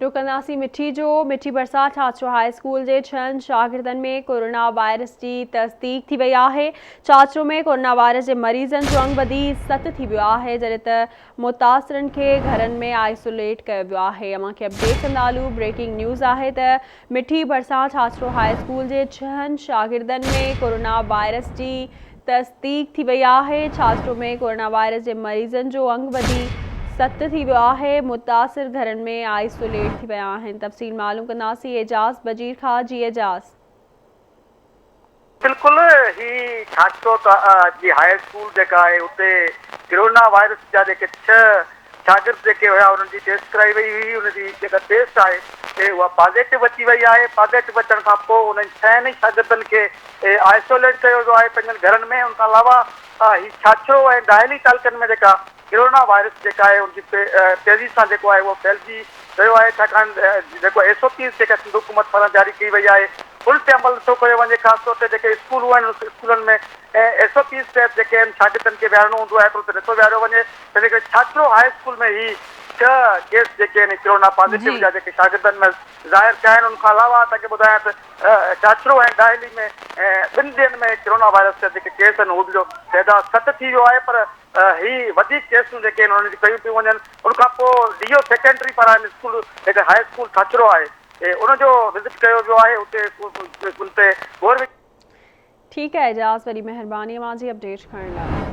رڪنداسين مٺي جو، مٺي ڀرسان Chachro high school جي ڇهن شاگردن ۾ ڪورونا وائرس جي تصديق ٿي وئي آهي، ڇاڇرو ۾ ڪورونا وائرس جي مريضن جو انگ وڌي ست ٿي ويو آهي، جڏهن ته متاثرن کي گهرن ۾ آئسوليٽ ڪيو ويو آهي، اوهان کي اپڊيٽ ڪندا هلون بريڪنگ نيوز آهي ته مٺي ڀرسان ڇاڇرو هاء اسڪول جي ڇهن شاگردن ۾ ڪورونا وائرس جي تصديق ٿي وئي آهي، ڇاڇرو ۾ ڪورونا وائرس جي مريضن جو انگ وڌي ست ٿي ويو آهي، متاثر گهرن ۾ آئسوليٽ ٿي ويا آهن، تفصيل معلوم ڪنداسين اعجاز بجير کان، جي اعجاز. بلڪل هي ڇاڇرو جي هاء اسڪول جيڪا آهي اتي ڪرونا وائرس جا جيڪي ڇهه شاگرد جيڪي هيا انهن جي ٽيسٽ ڪرائي وئي هئي ان جي جيڪا ٽيسٽ آهي اها پازيٽو اچي وئي آهي پازيٽو اچڻ کان پوء انهن ڇهن ئي شاگردن کي آئسوليٽ ڪيو ويو آهي پنهنجن گهرن ۾ ان کان علاوه هي ڇاڇرو ۽ ڏاهلي تعلقن ۾ جيڪا ڪرونا وائرس جيڪا آهي ان جي تيزي سان جيڪو آهي اهو ڦهلجي رهيو آهي ڇاڪاڻ جيڪو ايس او پيز جيڪا سنڌ حڪومت پاران جاري ڪئي وئي آهي ان تي عمل نٿو ڪيو وڃي خاص طور تي جيڪي اسڪولون آهن ان اسڪولن ۾ ايس او پيز تحت جيڪي آهن شاگردن کي ويهارڻو هوندو آهي پر اتي نٿو ويهاريو وڃي تنهن ڪري ڇاڇرو هاء اسڪول ۾ هي ڇهه ڪيس جيڪي آهن ڪرونا پازيٽو جا جيڪي شاگردن ۾ ظاهر ٿيا آهن ان کان علاوه توهان کي ٻڌايان ته ڇاڇرو ۽ ڏاهلي ۾ ٻن ڏينهن ۾ ڪرونا وائرس جا جيڪي ڪيس آهن ان جو تعداد ست ٿي ويو آهي پر هي وڌيڪ ٽيسٽون جيڪي آهن انهن جون ڪيون پيون وڃن ان کان پوء ڊي او سيڪنڊري پاران هن اسڪول جيڪا هاء اسڪول ڇاڇرو آهي ان جو وزٽ ڪيو ويو آهي اتي ان تي غور ٺيڪ آهي اعجاز وڏي مهرباني اوهان جي اپڊيٽ کڻڻ لاء.